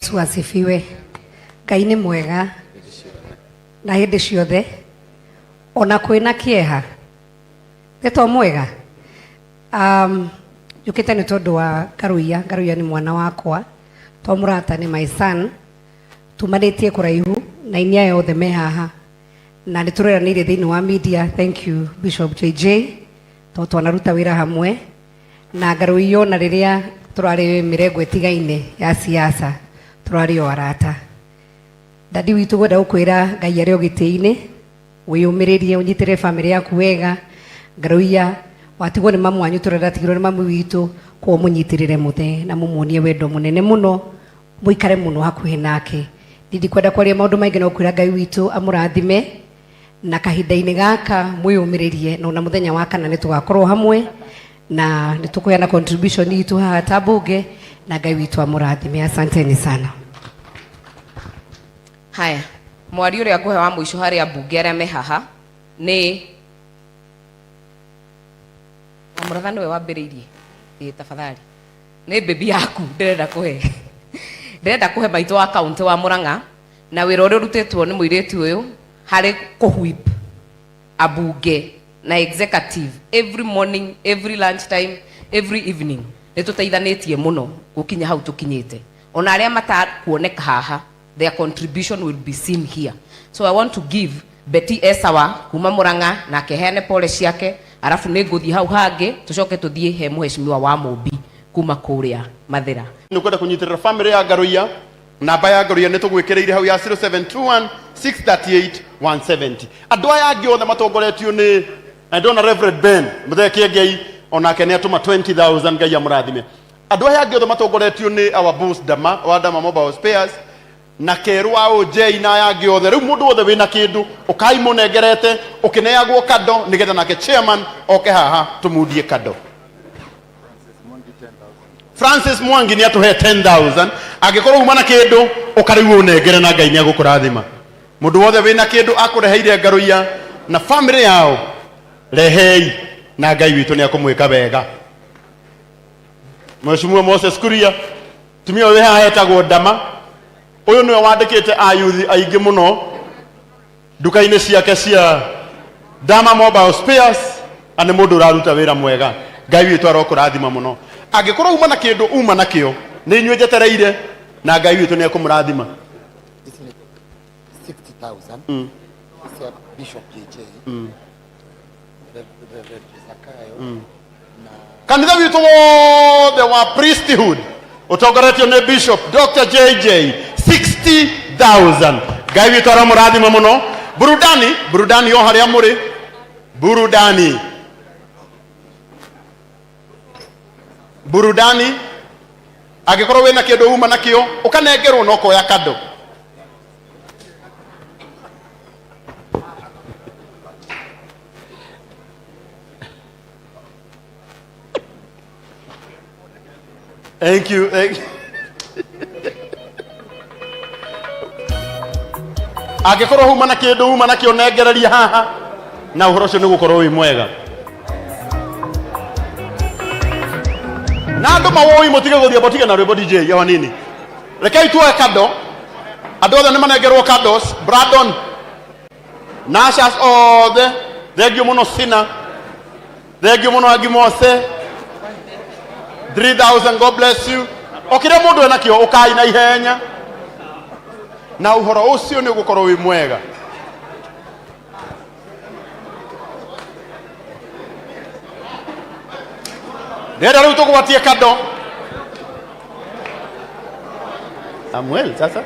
Yesu asifiwe. Ngai nĩ mwega na hĩndĩ ciothe ona kwĩna kĩeha nĩ to mwega. Njũkĩte nĩ tondũ wa Ngaruiya. Ngaruiya nĩ mwana wakwa, to mũrata, nĩ my son. Tumanĩtie kũraihu na inia aya othe me haha na nĩ tũreranĩire thĩinĩ wa media. Thank you Bishop JJ tondũ twanaruta wĩra hamwe na Ngaruiya, ona rĩrĩa tũrarĩ mĩrengo ĩtigaine ya siasa tũrarĩ o arata. Dadi witũ gwenda gũkwĩra Ngai arĩ o gĩtĩ-inĩ, wĩyũmĩrĩrie, ũnyitĩrĩre famĩlĩ yaku wega. Ngaruiya watigwo nĩ mamu wanyu tũrĩa ndatigirwo nĩ mamu witũ, koguo mũnyitĩrĩre mũthee na mũmuonie wendo mũnene mũno, mũikare mũno hakuhĩ nake. Niĩ ndikwenda kwaria maũndũ maingĩ no kwĩra Ngai witũ amũrathime na kahinda-inĩ gaka mwĩyũmĩrĩrie, na ona mũthenya wa kana nĩ tũgakorwo hamwe na nĩ tũkũheana contribution itũ haha ta mbunge, na Ngai witũ amũrathime. Asanteni sana. Haya, mwari ũrĩa ngũhe wa mũico harĩ ambunge arĩa me haha nĩ Wamũratha, nĩwe wambĩrĩirie. Ĩĩ, tafadhali, nĩ baby yaku ndĩrenda kũhe, ndĩrenda kũhe maitũ wa kaunti wa Murang'a na wĩra ũrĩa ũrutĩtwo nĩ mũirĩtu ũyũ harĩ kũhwip ambunge na executive every morning, every lunch time, every evening. Nĩ tũteithanĩtie mũno gũkinya hau tũkinyĩte. Ona arĩa matakuoneka haha, their contribution will be seen here. So I want to give Betty Esawa kuma Murang'a nake heane pole ciake, arabu nĩ ngũthiĩ hau hangĩ tũcoke tũthiĩ he mũheshimiwa wa Mũmbi kuma kũrĩa Mathĩra. Nĩ kwenda kũnyitĩrĩra family ya Ngaruiya, namba ya Ngaruiya nĩ tũgwĩkĩrĩire hau ya 0721 638 170. Andũ aya angĩ othe matongoretio nĩ na ndona Reverend Ben Mũthee Kĩengei, onake nĩ atũma 20,000, Ngai amũrathime. Andũ aya angĩ othe matongoretio nĩ our boss Dama wa Dama Mobile Spares na kerũ wa OJ na aya angĩ othe. Rĩu mũndũ wothe wĩna kĩndũ ũkai mũnengerete ũkĩneagwo kado nĩgetha nake chairman oke haha tũmundie kado. Francis Mwangi nĩ atũhe 10,000. Angĩkorwo uma na kĩndũ ũkarĩu ũnengere na Ngai nĩ agũkũrathima. Mũndũ wothe wĩna kĩndũ akũreheire Ngaruiya na family yao, rehei na Ngai witũ nĩ akũmwĩka wega. Mheshimiwa Moses Kuria, tumia ũyũ haha etagwo Ndama, ũyũ nĩwe wandĩkĩte ayuthi aingĩ mũno nduka-inĩ ciake cia Dama Mobile Spares, na nĩ mũndũ ũraruta wĩra mwega. Ngai witũ arokũrathima mũno. Angĩkorwo uma na kĩndũ uma nakĩo, nĩ inyuĩ njetereire na Ngai witũ nĩ ekũmũrathima. Ici nĩ 60,000 cia Bishop JJ, Reverend Zakayo na Kanitha witũ wothe wa priesthood ũtongoretio nĩ Bishop Dr. JJ, 60,000. Ngai witũ aramũrathima mũno. Burudani, burudani o harĩa mũrĩ, burudani, burudani. Angĩkorwo wĩna kĩndũ uma nakĩo ũkanengerwo na ũkoya kado. Thank you. Thank you. Angĩkorwo huma na kĩndũ uma nakĩo nengereria haha na ũhoro ũcio nĩ gũkorwo wĩ mwega. Na andũ mawoi mũtige gũthiĩ, mũtige na rwĩmbo DJ o hanini. Rekei tuoe kado. Andũ othe nĩ manengerwo kados. Brandon na ashas othe, thengio mũno. Sina thengio mũno. Angi Mose 3000, God bless you. O kĩrĩa mũndũ enakĩo ũkai na ihenya na ũhoro ũcio nĩ ũgũkorwo wĩ mwega. Ndĩrenda rĩu tũgwatie kado. Samuel sasa,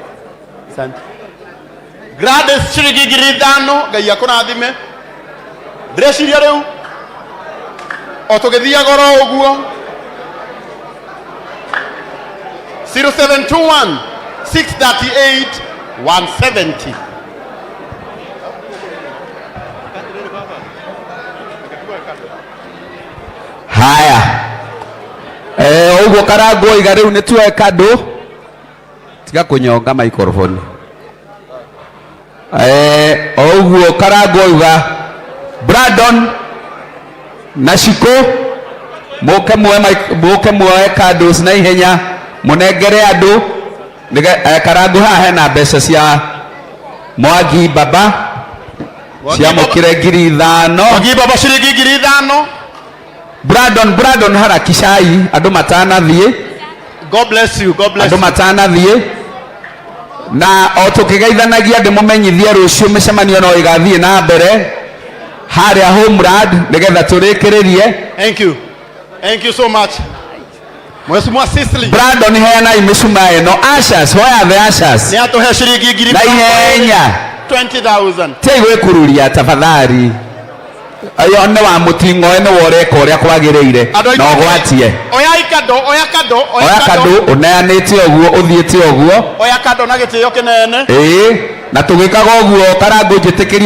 asante. Gladys ciringi 5,000, Ngai akũrathime. Ndĩreciria rĩu o tũgĩthiaga oro ũguo, 0721 638 170. Haya, ũguo Karangwo iga rĩu nĩ tuoe kandũ, tiga kũnyonga microphone. O ũguo Karangwo uga, Brandon na Shiko mũke muoe candles na ihenya mũnengere andũ. Karangu haha hena mbeca cia Mwangi Baba ciamũkĩre 5,000. Mwangi Baba ciringi 5,000. Brandon, Brandon, harakishai andũ matanathiĩ. God bless you, God bless Andũ you. matanathiĩ na o tũkĩgeithanagia, ndĩmũmenyithie rũciũ mĩcemanio no ĩgathiĩ na mbere harĩa Homeland nĩgetha tũrĩkĩrĩrie. Thank you, thank you so much, Mheshimiwa Sicily. Brandon, heanai mĩcumaa ĩno. Ushers, hoya the ushers. Nĩ atũhe ciringi ngiri Na ihenya. 20,000. Tiai gwĩkururia tafadhali. Ayo nĩ wa mũting'oe, nĩ woreka ũrĩa kwagĩrĩire. Andũ aitũ- Na ũgwatie. Oya ikando, oya kando. Oya kandũ ũneanĩte ũguo, ũthiĩte ũguo. Oya kando na gĩtĩo kĩnene. Ĩĩ, na tũgĩkaga ũguo, Karangũ, njĩtĩkĩrie.